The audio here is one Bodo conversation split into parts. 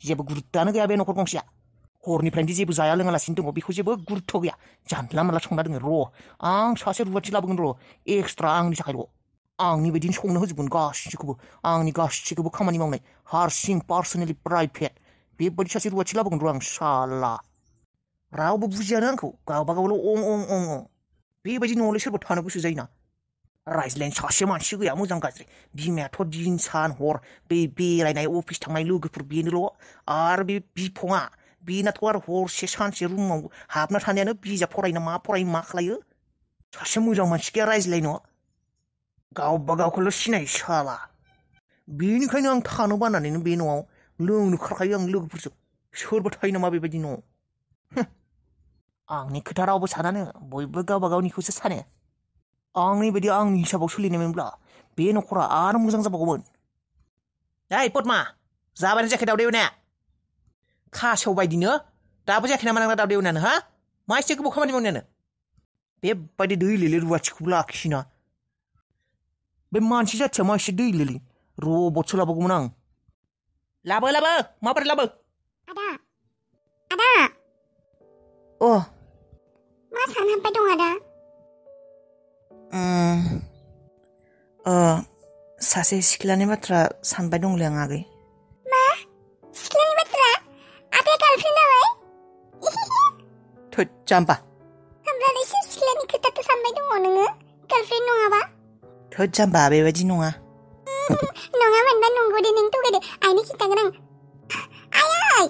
जेबो गुरुत्तआनो गैया बे न'खर गंसेया हरनिफ्रायनो जेबो जाया लोङालासिनो दङ बेखौ जेबो गुरुत्त गैया जानला मानला संना दोङो र' आं सासे रुवाथि लाबोगोन र' एक्सट्रा आंनि थाखायल' आंनि बायदिनो संनो होजोबगोन गासिखौबो आंनि गासिखौबो खामानि मावनाय हारसिं पार्सनेलि प्राइभेट बेबायदि सासे रुवाथि लाबोगोन र' आं साला रावबो बुजियानो आंखौ गावबागावल' अं बेबायदि न'आवलाय सोरबा थानो गोसो जायोना रायज्लायनो सासे मानसि गैया मोजां गाज्रि बिमायाथ' दिन सान हर बे बेरायनाय अफिस थांनाय लोगोफोर बेनोल' आरो बे बिफङा बेनाथ' आरो हरसे सानसे रुमाव हाबना थानायानो बिजाब फरायना मा फरायो मा खालायो सासे मोजां मानसि गैया रायज्लायनो गावबा गावखौल' सिनाय साला बेनिखायनो आं थानो बानानैनो बे न'आव लोंनो खारखायो आं लोगोफोरजों सोरबा थायो नामा बेबायदि न'आव आंनि खोथा रावबो सानानो बयबो गावबा गावनिखौसो सानो आंनि बायदि आंनि हिसाबाव सोलिनायमोनब्ला बे न'खरा आरो मोजां जाबावगौमोन ओइ पद्मा जाबायना जायाखै दावदै एवनाया खासेव बायदिनो दाबो जायाखै नामा नोंना दावदै एवनायानो हा मा एसे गोबाव खामानि मावनायानो बेबायदि दैलिले रुवाथिखौबो लाखियोना बे मानसि जाथिया मा एसे दैलिले रबटसो लाबोगौमोन आं लाबो माबोरै लाबो आदा अ मा सानहाबबाय दं आदा सासे सिख्लानि बाथ्रा सानबाय दंलै आं आगै मा सिख्लानि बाथ्रा आदाया गार्लफ्रेन्ड जाबाय थोद जाम्बा होमब्लालाय सोर सिख्लानि खोथाथ' सानबाय दङ नोङो गार्लफ्रेन्ड नङाबा थोद जाम्बा बेबायदि नङा नङामोनबा नंगौ दे नों थगायदो आइनो खिन्थागोन आं आइ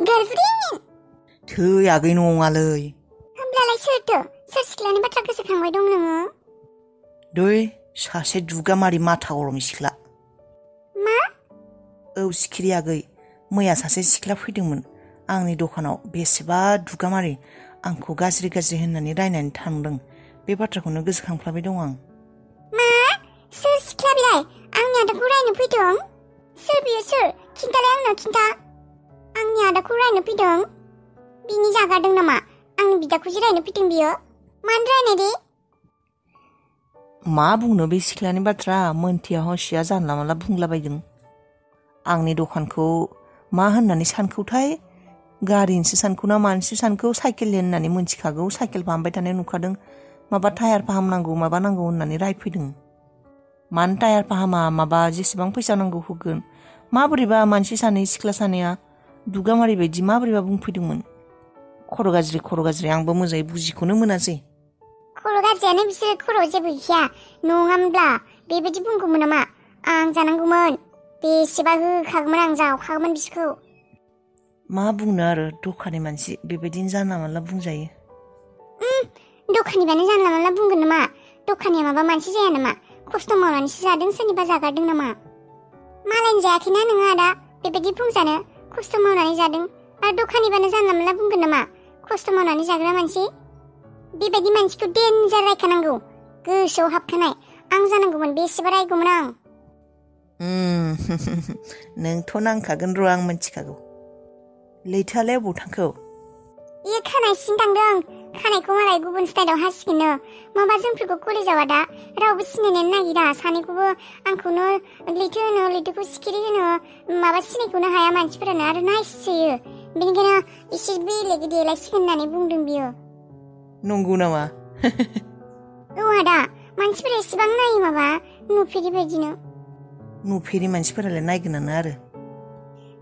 गार्लफ्रेन्ड थै आगै नङालै होमब्लालाय सोर सिख्लानि बाथ्रा गोसोखांबाय दं नोङो दै सासे दुगामारि माथा गरमनि सिख्ला मा औ सिखिरि आगै मैया सासे सिख्ला फैदोंमोन आंनि दखानाव बेसेबा दुगामारि आंखौ गाज्रि होननानै रायनानै थांदों बे बाथ्राखौनो गोसोखांफ्लाबाय दं आं मा सोर सिख्ला बिलाय आंनि आदाखौ रायनो फैदों सोर बियो सोर खिन्थालाय आंनो खिन्था आंनि आदाखौ रायनो फैदों बिनि जागारदों नामा आंनि बिदाखौ जे रायनो फैदों बियो मानो रायनाय दे मा बुंनो बे सिख्लानि बाथ्रा मोनथिया हसिया जानला मानला बुंलाबायदों आंनि दखानखौ मा होननानै सानखौथाय गारिनिसो सानखौ ना मानसि सानखौ साइकेल होननानै मोनथिखागौ साइकेल फाहामबाय थानाय नुखादों माबा टायार फाहामनांगौ माबा नांगौ होननानै रायफैदों मानो टायार फाहामा माबा जेसेबां फैसा नांगौ होगोन माबोरैबा मानसि सानै सिख्ला सानैया दुगामारि बायदि माबोरैबा बुंफैदोंमोन खर' गाज्रि आंबो मोजाङै बुजिखौनो मोनासै खर' गाज्रियानो बिसोर खर'आव जेबो गैया नङामोनब्ला बेबायदि बुंगौमोन नामा आं जानांगौमोन बेसेबा होखागौमोन आं जावखागौमोन बिसोरखौ मा बुंनो आरो दखाननि मानसि बेबायदिनो जानला मानला बुंजायो दखानिबानो जानला मानला बुंगोन नामा दखानिया माबा मानसि जाया नामा खस्थ' मावनानैसो जादों सोरनिबा जागारदों नामा मालायनि जायाखैना नोङो आदा बेबायदि बुंजानो खस्थ' मावनानै जादों आरो दखानिबानो जानला मानला बुंगोन नामा खस्थ' मावनानै जाग्रा मानसि बेबायदि मानसिखौ डेन्जार रायखानांगौ गोसोआव हाबखानाय आं जानांगौमोन बेसेबा रायगौमोन आं नोंथ' नांखागोन र' आं मिथिखागौ लैथोआलाय अबाव थांखो इयो खानायसिम थांदों खानायखौ मालाय गुबुन स्टाइलाव हासिगोननो माबा जोंफोरखौ कलेजाव आदा रावबो सिनायनो नागिरा सानैखौबो आंखौनो लैथो होनो लैथोखौ सिखिरि होनो माबा सिनायखौनो हाया मानसिफोरानो आरो नायसोयो बेनिखायनो एसे बेलेग देलायसिगोन होननानै बुंदों बियो नंगौ नामा औ आदा मानसिफोरा एसेबां नायो माबा नुफेरि बायदिनो नुफेरि मानसिफोरालाय नायगोनानो आरो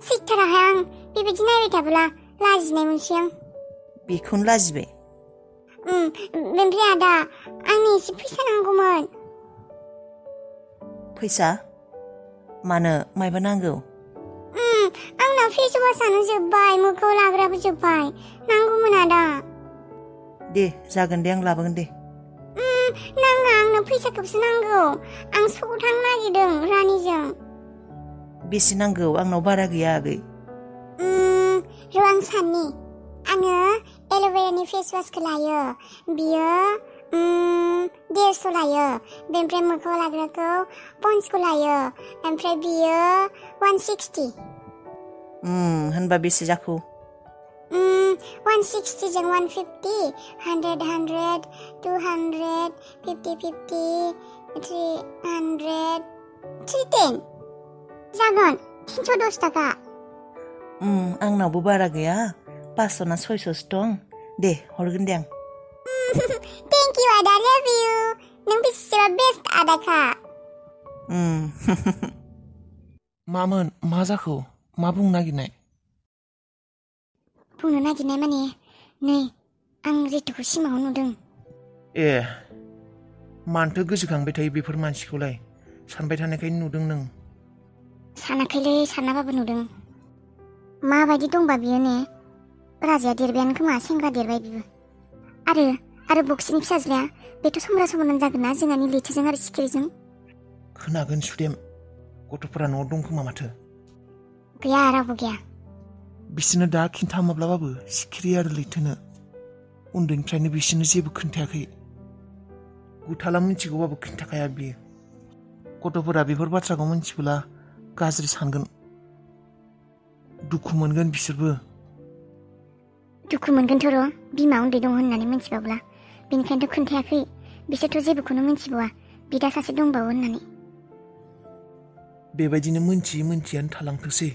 सैथाराहाय आं बेबायदि नायबाय थाब्ला लाजिनाय मोनसै आं बेखौनो लाजिबाय बेनिफ्राय आदा आंनो एसे फैसा नांगौमोन फैसा मानो मायबा नांगौ आंनाव फेस वासआनो जोब्बाय मोखाङाव लाग्राबो जोब्बाय नांगौमोन आदा दे जागोन दे आं लाबोगोन दे नाङा आंनो फैसाखौसो नांगौ आं सक थांनो नागिरदों रानिजों बेसे नांगौ आंनाव बारा गैया आगै र' आं साननि आङो एल'भेरानि फेस वासखौ लायो बियो 150 लायो बेनिफ्राय मोखाङाव लाग्राखौ पन्सखौ लायो ओमफ्राय बियो 160 होनबा बेसे जाखो 160 जों 150 100 200 50 300 310 जागोन 310 थाखा आंनावबो बारा गैया 500 ना 600सो दं दे हरगोन दे आं थेंक इउ आदा लाभ इउ नों बेसेबा बेस्ट आदाखा मामोन मा जाखो मा बुंनो नागिरनाय बुंनो नागिरनाय माने नै आं रितुखौ सिमाङाव नुदों ए मानोथो गोसोखांबाय थायो बेफोर मानसिखौलाय सानबाय थानायखायनो नुदों नों सानाखैलै सानाबाबो नुदों माबायदि दंबा बियो ने राजाया देरबायानो खोमा सेंग्रा देरबाय बिबो आरो बक्सिनि फिसाज्लाया बेथ' समरा समानानो जागोन ना जोंहानि लैथोजों आरो सिखिरिजों खोनागोन सुदेम गथ'फोरा न'आव दं खोमा माथो गैया रावबो गैया बिसोरनो दा खिन्था माब्लाबाबो सिखिरि आरो लैथोनो उन्दैनिफ्रायनो बिसोरनो जेबो खोन्थायाखै गुथाला मिथिगौबाबो खिन्थाखाया बियो गथ'फोरा बेफोर बाथ्राखौ मिथिब्ला गाज्रि सानगोन दुखु मोनगोन बिसोरबो दुखु मोनगोनथ' र' बिमा उन्दै दं होननानै मिथिबावब्ला बेनिखायनोथ' खोन्थायाखै बिसोरथ' जेबोखौनो मिथिबावा बिदा सासे दंबावो होननानै बेबायदिनो मोनथियानो थालांथोसै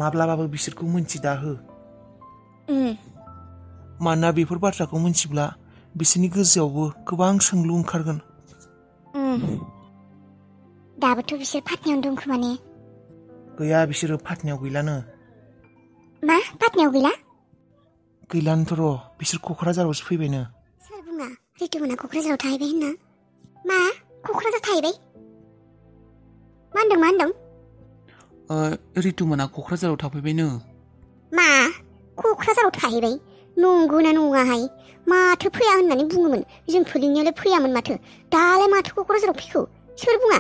माब्लाबाबो बिसोरखौ मोनथिदाहो मानोना बेफोर बाथ्राखौ मिथिब्ला बिसोरनि गोसोआवबो गोबां सोंलु ओंखारगोन दाबोथ' बिसोर फाटनायावनो दं खोमा ने गैया बिसोरो फाटनायाव गैलानो मा फाटनायाव गैलानोथ' र' बिसोर क'क्राझारावसो फैबायनो सोर बुङा रितुमोना क'क्राझाराव थाहैबाय होनना मा क'क्राझार थाहैबाय मा होनदों रितुमोना क'क्राझाराव थाफैबायनो मा क'क्राझाराव थाहैबाय नंगौना नङाहाय माथो फैया होननानै बुङोमोन जोंफोर लिंनायावलाय फैयामोन माथो दालाय माथो क'क्राझाराव फैखो सोर बुङा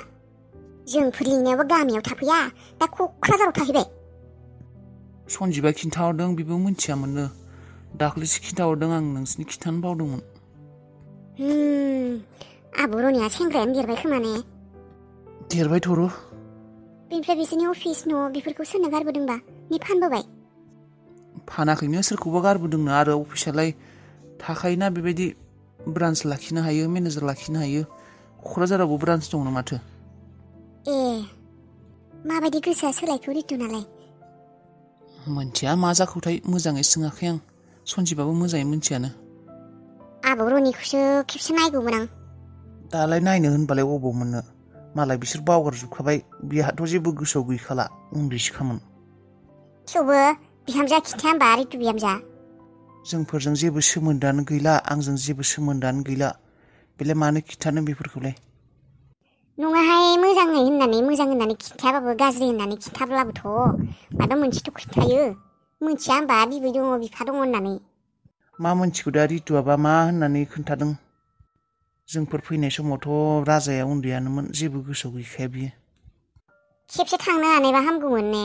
जोंफोर लिंनायावबो गामियाव थाफैया दा क'क्राझाराव थाहैबाय सन्जिबा खिन्थाहरदों बेबो मिथियामोननो दाख्लैसो खिन्थाहरदों आं नोंसिनि खिन्थानो बावदोंमोन आब' रनिया सेंग्रायानो देरबाय खोमा ने देरबाय थर' बेनिफ्राय बिसोरनि अफिस न' बेफोरखौ सोरनो गारबोदोंबा ने फानबोबाय फानाखैनो सोरखौबा गारबोदोंनो आरो अफिसालाय थाखायोना बेबायदि ब्रान्स लाखिनो हायो मेनेजार लाखिनो हायो क'क्राझारावबो ब्रान्स दंनो माथो ए माबायदि गोसोआ सोलायखो रितुनालाय मोनथिया मा जाखौथाय मोजाङै सोङाखै आं सन्जिबाबो मोजाङै मोनथियानो आब' रनिखौसो खेबसे नायगौमोन आं दालाय नायनो होनबालाय अबाव मोननो मालाय बिसोर बावगारजोबखाबाय बिहाथ' जेबो गोसोआव गैखाला उन्दैसोखामोन थेवबो बिहामजोआ खिन्थाया होमबा रितु बिहामजोआ जोंफोरजों जेबो सोमोन्दोआनो गैला आंजों जेबो सोमोन्दोआनो गैला बेलाय मानो खिन्थानो बेफोरखौलाय नङाहाय मोजां होननानै खिन्थायाबाबो गाज्रि होननानै खिन्थाब्लाबोथ' माबा मोनसेथ' खिन्थायो मोनथिया होमबा बिबै दङ बिफा दङ होननानै मा मोनथिगौ दा रितुआबा मा होननानै खोन्थादों जोंफोर फैनाय समावथ' राजाया उन्दैयानोमोन जेबो गोसोआव गैखाया बियो खेबसे थांनो हानायबा हामगौमोन ने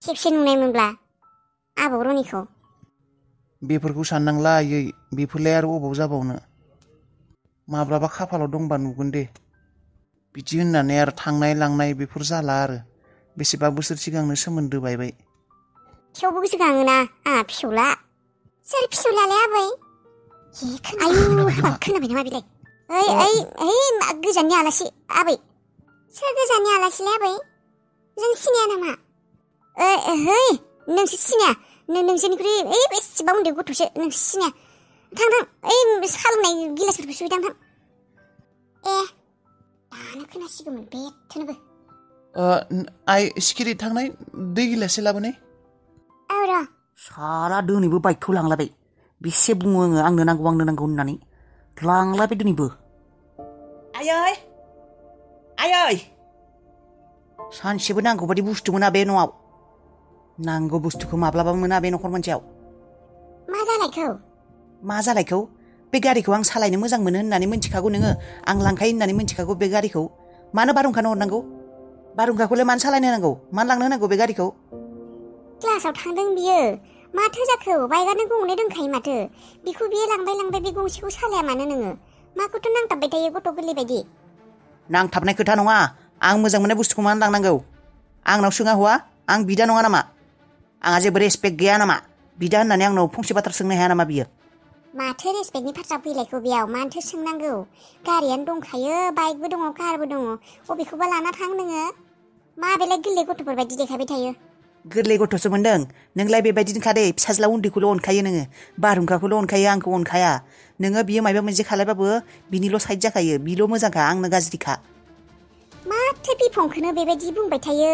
खेबसे नुनायमोनब्ला आब' रनिखौ बेफोरखौ साननांला आयै बेफोरलाय आरो अबाव जाबावनो माब्लाबा खाफालाव दंबा नुगोन दे बिदि होननानै आरो थांनाय लांनाय बेफोर जाला आरो बेसेबा बोसोर सिगांनो सोमोन्दो बायबाय थेवबो गोसोखाङोना आंहा फिसौला सोर फिसौलालाय आबै आयु खोनाबाय नामा बिलाय ओइ गोजाननि आलासि आबै सोर गोजाननि आलासिलाय आबै जों सिनाया नामा ओइ नोंसोर सिनाया नोंसोरनिख्रुइ ओइ बेसेबा उन्दै गथ'सो नोंसोर सिनाया थां ओइ साहा लोंनाय गिलासफोरखौ सुहैदां थां दानो खोनासिगौमोन बेथोनोबो आइ सिखिरि थांनाय दै गिलाससे लाबोनाय औ र' साला दिनैबो बाइकखौ लांलाबाय बेसे बुङो आङो आंनो नांगौ होननानै लांलाबाय दिनैबो आयै सानसेबो नांगौ बादि बुस्थु मोना बे न'आव नांगौ बुस्थुखौ माब्लाबा मोना बे न'खर मोनसेयाव मा जालायखौ बे गारिखौ आं सालायनो मोजां मोनो होननानै मिथिखागौ नोङो आं लांखायो होननानै मिथिखागौ बे गारिखौ मानो बारहुंखानो हरनांगौ बारहुंखाखौलाय मानो सालायनो होनांगौ मानो लांनो होनांगौ बे गारिखौ क्लासाव थांदों बियो माथो जाखो बाइकआनो गंनै दंखायो माथो बिखौ बियो लांबाय बे गंसेखौ सालाया मानो नोङो माखौथ' नांथाबबाय थायो गथ' गोरलै बायदि नांथाबनाय खोथा नङा आं मोजां मोननाय बुस्थुखौ मानो लांनांगौ आंनाव सोङा हौवा आं बिदा नङा नामा आंहा जेबो रेसपेक्ट गैया नामा बिदा होननानै आंनाव फंसे बाथ्रा सोंनो हाया नामा बियो माथो रेसपेक्टनि बाथ्रा फैलायखौ बेयाव मानोथो सोंनांगौ गारियानो दंखायो बाइकबो दङ कारबो दङ अबेखौबा लाना थां नोङो मा बेलाय गोरलै गथ'फोर बायदि देखायबाय थायो गोरलै गथ'सो मोनदों नोंलाय बेबायदिनोखा दे फिसाज्ला उन्दैखौल' अनखायो नोङो बारहुंखाखौल' अनखायो आंखौ अनखाया नोङो बियो माबा मोनसे खालायबाबो बिनिल' साइड जाखायो बिल' मोजांखा आंनो गाज्रिखा माथो बिफंखौनो बेबायदि बुंबाय थायो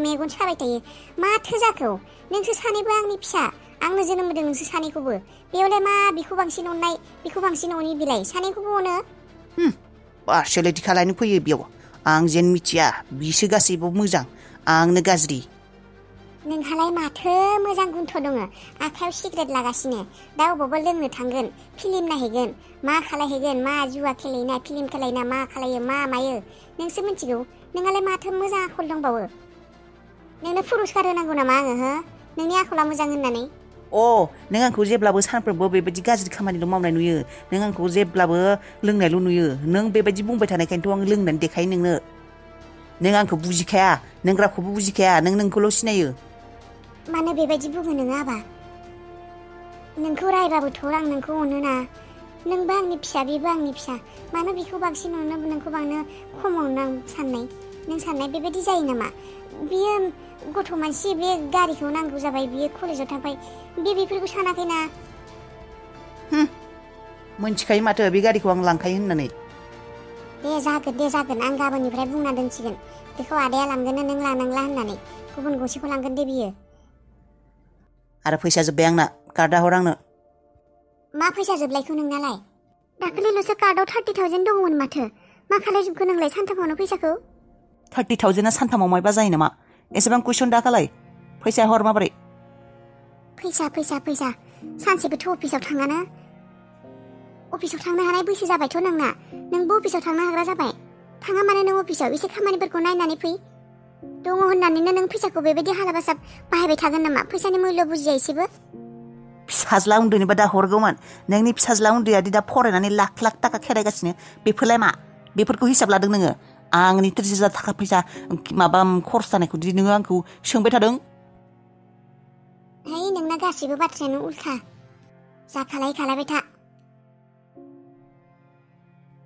मेगन साबाय थायो माथो जाखौ नोंसोर सानैबो आंनि फिसा आंनो जोनोम होदों नोंसोर सानैखौबो बेयावलाय मा बिखौ बांसिन अननाय बिखौ बांसिन अनि बिलाइ सानैखौबो अनो पार्सुवेलिटि खालायनो फैयो बेयाव आं जेन मिथिया बिसो गासैबो मोजां आंनो गाज्रि नोंहालाय माथो मोजां गुन्थ' दङ आखायाव सिगारेट लागासिनो दा अबावबा लोंनो थांगोन फिल्म नायहैगोन मा खालायहैगोन मा जुवा खेलेना फिल्म खेलेना मा खालायो मा मायो नोंसो मिथिगौ नोंहालाय माथो मोजां आखल दंबावो नोंनो पुरस्कार होनांगौ नामा आङो हो नोंनि आखला मोजां होननानै नों आंखौ जेब्लाबो सानफ्रोमबो बेबायदि गाज्रि खामानिल' मावनाय नुयो नों आंखौ जेब्लाबो लोंनायल' नुयो नों बेबायदि बुंबाय थानायखायनोथ' आं लोंनानै देखायो नोंनो नों आंखौ बुजिखाया नों रावखौबो बुजिखाया नों नोंखौल' सिनायो मानो बेबायदि बुङो नोङो आबा नोंखौ रायबाबोथ' आं नोंखौ अनोना नोंबो आंनि फिसा बेबो आंनि फिसा मानो बिखौ बांसिन अनो नोंखौ बांनो खम अनो आं साननाय नों साननाय बेबायदि जायो नामा बियो गथ' मानसि बे गारिखौ नांगौ जाबाय बियो कलेजाव थांबाय बेफोरखौ सानाखैना मोनथिखायो माथो बे गारिखौ आं लांखायो होननानै दे जागोन आं गाबोननिफ्राय बुंना दोनसिगोन बेखौ आदाया लांगोन नों लानांला होननानै गुबुन गंसेखौ लांगोन दे बियो आरो फैसा जोब्बाय आंना कार्डा हर आंनो मा फैसा जोबलायखौ नोंनालाय दाखालिल'सो कार्डआव 30,000 दंमोन माथो मा खालायजोबखो नोंलाय सानथामावनो फैसाखौ 30,000 सानथामाव मायबा जायो नामा एसेबां कुइसन दाखालाय फैसा हर माबोरै फैसा सानसेबोथ' अफिसाव थाङाना अफिसाव थांनो हानाय बैसो जाबायथ' नोंना नोंबो अफिसाव थांनो हाग्रा जाबाय थाङा मानो नों अफिसाव एसे खामानिफोरखौ नायनानै फै दङ होननानैनो नों फैसाखौ बेबायदि हालाबासाब बाहायबाय थागोन नामा फैसानि मुल्य बुजिया एसेबो फिसाज्ला उन्दैनोबा दा हरगौमोन नोंनि फिसाज्ला उन्दैयादि दा फरायनानै लाख थाखा खेरायगासिनो बेफोरलाय मा बेफोरखौ हिसाब लादों नोङो आंनि 30,000 थाखा फैसा माबा खरस जानायखौ दि नोङो आंखौ सोंबाय थादों है नोंना गासैबो बाथ्रायानो उल्था जा खालायबाय था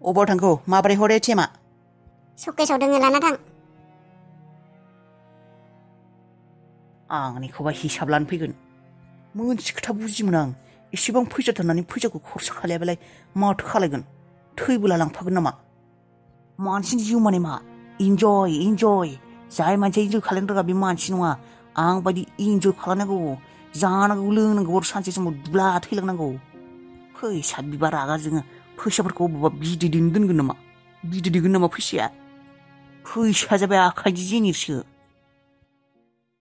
अबाव थांखौ माबोरै हरो एटिएमआ सकेसाव दोङो लाना थां आंनिखौबा हिसाब लानो फैगोन मोनसे खोथा बुजिमोन आं एसेबां फैसा थानानै फैसाखौ खरसा खालायाबालाय माथो खालायगोन थैबोला लांफागोन नामा मानसिनि जिउ माने मा इन्जय जाय मानसिया इन्जय खालायनो रोङा बे मानसि नङा आं बायदि इन्जय खालामनांगौ जानांगौ लोंनांगौ आरो सानसे समाव दुब्ला थैलांनांगौ फैसा बिबा रागा जोङो फैसाफोरखौ बबेबा बिदै दोनगोन नामा बिदै दैगोन नामा फैसाया जाबाय आखाइनि जिनिससो